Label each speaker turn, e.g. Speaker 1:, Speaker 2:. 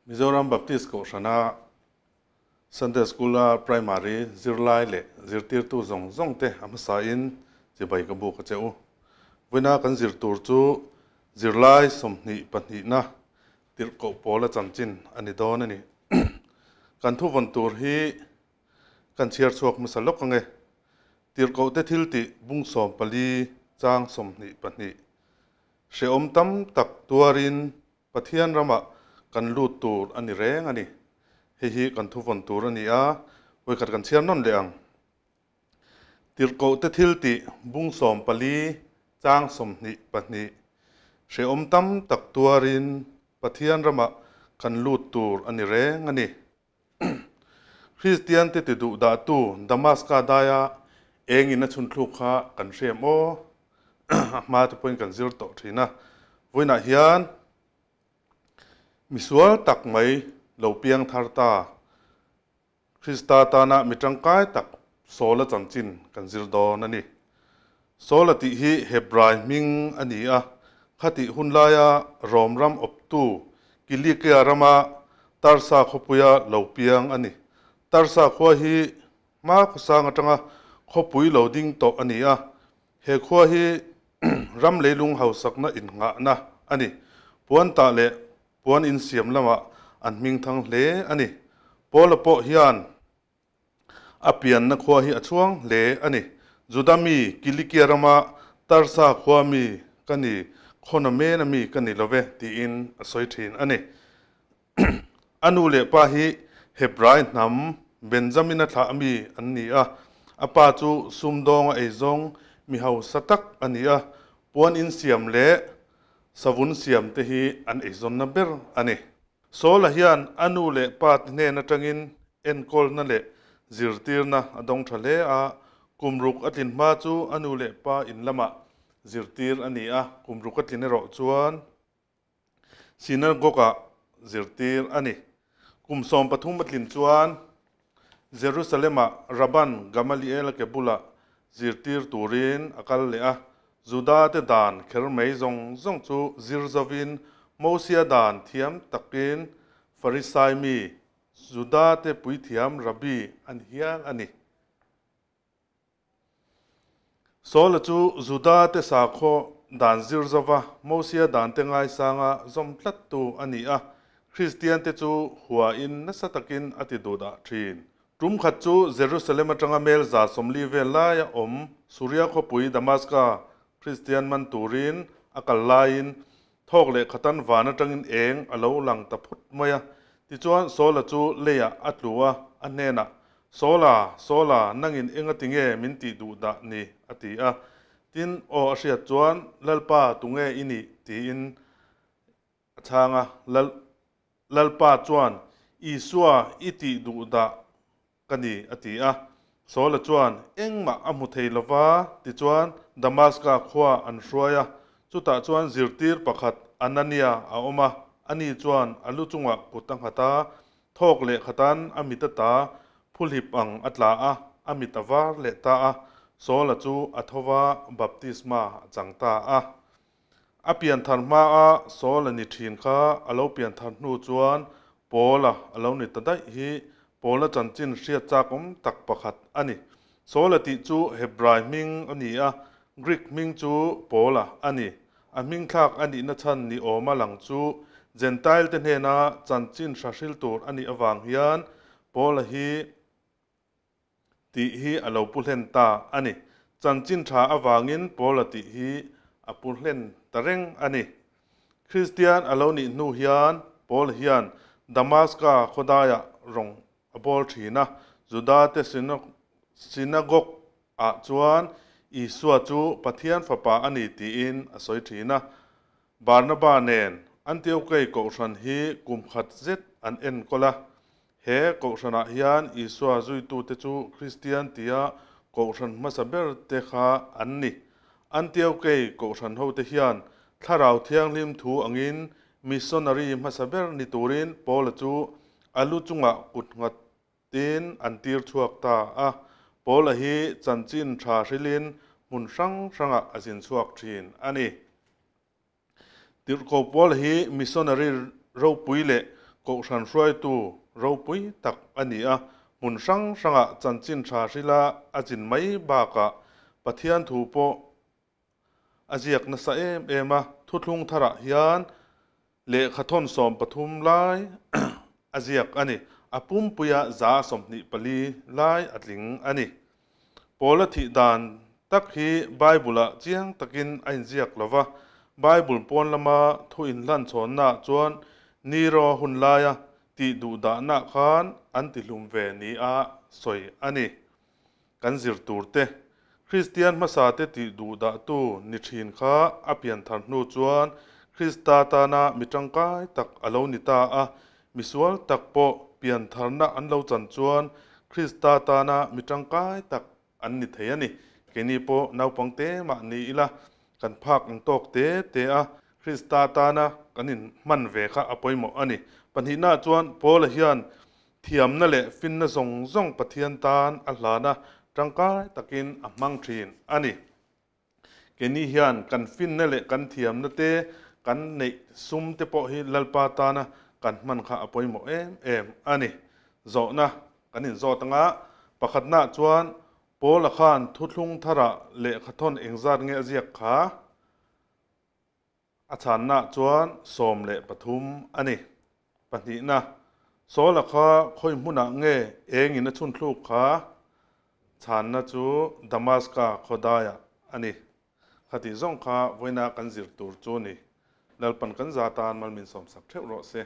Speaker 1: Mizoram Baptist Kohhrana Sunday School-a Primary zirlai leh zirtirtu zawng zawng te a hmasain chibai ka buk a che u. Vawiina kan zir tur chu zirlai 22na tirhkoh pawla chanchin a ni dawn a ni. Kan thuvawn tur hi kan chhiar chhuak hmasa lawk ange. Tirhkoh te thil tih bung 14 chang 22. Hrehawm tam tak tuarin Pathian ramah kan lut tur a ni reng a ni. Hei hi kan thuvawn tur a ni a, vawikhat kan chhiar nawn leh ang. Tirhkoh te thil tih bung 14 chang 22. Hrehawm tam tak tuarin Pathian ramah kan lut tur a ni reng a ni. Kristian te ti duh dahtu Damaska daia engin a chhun thluk kha kan hriam aw. A hma te pawhin kan zir tawh thin a. Vawiinah hian misual tak mai lo piang thar ta Krista tana mi tangkai tak Saula chanchin kan zir dawn a ni. Saula tih hi Hebrai hming a ni a, khatih hun laia Rom ram awptu Kilikia rama Tarsa khawpuia lo piang a ni. Tarsa khua hi hma khawsang atanga khawpui lo ding tawh a ni a, he khua hi ram leilung hausakna innghahna a ni. Puan tah leh puan insiam lamah an hming thang hle a ni. Paula pawh hian a pianna khua hi a chhuang hle a ni. Juda mi Kilikia rama Tarsa khua mi ka ni, khawna mena mi ka ni lo ve tiin a sawi thin a ni. A nu leh pa hi Hebrai hnam Benjamina thlah mi an ni a, a pa chu sumdawnga eizawng mi hausa tak a ni a, puan insiam leh savun siam te hi an eizawnna ber a ni. Saula hian a nu leh pa te hnen atangin enkawlna leh zirtirna a dawng tha hle a, kum ruk a tlin hma chu a nu leh pa in lamah zirtir a ni a, kum ruk a tlin erawh chuan Synagogue-ah zirtir a ni. Kum 13 a tlin chuan Jerusalem-ah Rabban Gamaliel-a ke bulah zirtir turin a kal leh a, Juda te dan kher mai zawng zawng chu zir zovin Mosia dan thiam takin Farisai mi, Juda te puithiam Rabbi an hial a ni. Saula chu Juda te sakhaw dan zir zova Mosia dan te ngaisanga zawm tlattu a ni a, Kristian te chu huain nasa takin a ti duhdah thin. Tum khat chu Jerusalem atanga mel 140 vel laia awm Suria khawpui Damaska Kristian man turin a kal laiin thawk leh khatan van atangin eng a lo lang ta phut mai a. Tichuan Saula chu leiah a tlu a, a hnenah, Saula, Saula, nangin enga tinge min tih duh dah ni? a ti a. Tin, aw a hriat chuan, Lalpa, tunge i nih? tiin a chhang a. Lal, Lalpa chuan, Isua i tih duh dah ka ni, a ti a. Saula chuan engmah a hmu thei lova, tichuan Damaska khua an hruai a. Chutah chuan zirtir pakhat Anania a awm a, ani chuan a lu chungah kut a nghat a, thawk leh khatan a mit a ta phuhlip ang a tla a, a mit a var leh ta a. Saula chu a tho va, baptisma a chang ta a. A pianthar hmaa Saul a ni thin kha a lo pianthar hnu chuan Paula a lo ni ta daih hi Paula chanchin hriat chakawm tak pakhat a ni. Saula tih chu Hebrai hming a ni a, Greek hming chu Paula a ni. A hming thlak a nihna chhan ni awma lang chu Jentail te hnena chanchin hrahril tur a nih avang hian Paula hi tih hi a lo pu hlen ta a ni. Chanchin tha avangin Paula tih hi a pu hlen ta reng a ni. Kristian a lo nih hnu hian Paul hian Damaska khawdaiah rawng a bawl thin a, Juda te synagogue ah chuan Isua chu Pathian fapa a ni tiin a sawi thin a. Barnaba nen Antiochei kohhran hi kum khat zet an enkawl a. He kohhranah hian Isua zuitute chu Kristian tia kohhran hmasa ber te kha an ni. Antiochei kohhran hote hian Thlarau Thianghlim thu angin missionary hmasa ber ni turin Paula chu a lu chungah kut nghatin an tir chhuak ta a. Paula hi chanchin tha hrilin hmun hrang hrangah a zin chhuak thin a ni. Tirhkoh Paul hi missionary ropui leh Kohhran hruaitu ropui tak a ni a, hmun hrang hrangah chanchin tha hrila a zin mai bakah Pathian thu pawh a ziak nasa em em a, Thuthlung tharah hian lehkhathawn 13 lai a ziak a ni. A pumpuia 124 lai a tling a ni. Paula thih dan tak hi Bible-ah chiang takin a inziak lo va, Bible pawn lama thu inhlanchhawnnaah chuan Nero hun laia tih duhdahna khan an tihlum ve nia sawi a ni. Kan zir turte, Kristian hmasate tih duhdahtu ni thin kha a pianthar hnu chuan Krista tana mi tangkai tak a lo ni ta a, misual tak pawh piantharna an lo chan chuan Krista tana mi tangkai tak an ni thei a ni. Keini pawh naupang te mah ni ila kan phak ang tawk te te a, Krista tana kan inhman ve kha a pawimawh a ni. Pahnihna chuan Paula hian thiamna leh finna zawng zawng Pathian tan a hlan a, tangkai takin a hmang thin a ni. Keini hian kan finna leh kan thiamna te, kan neih sum te pawh hi Lalpa tana kan hman kha a pawimawh em em a ni. Zawhna kan inzawt anga pakhatna chuan Paula khan thuthlung tharah lehkhathawn engzat nge a ziak kha? A chhanna chuan 13 a ni. Pahnihna, Saula kha khawi hmunah nge engin a chhunthluk kha? Chhanna chu Damaska khawdaiah a ni. Khatih zawng kha vawiina kan zir tur chu ni. Lalpan kan za tan malmin sawmsak theuh rawh se.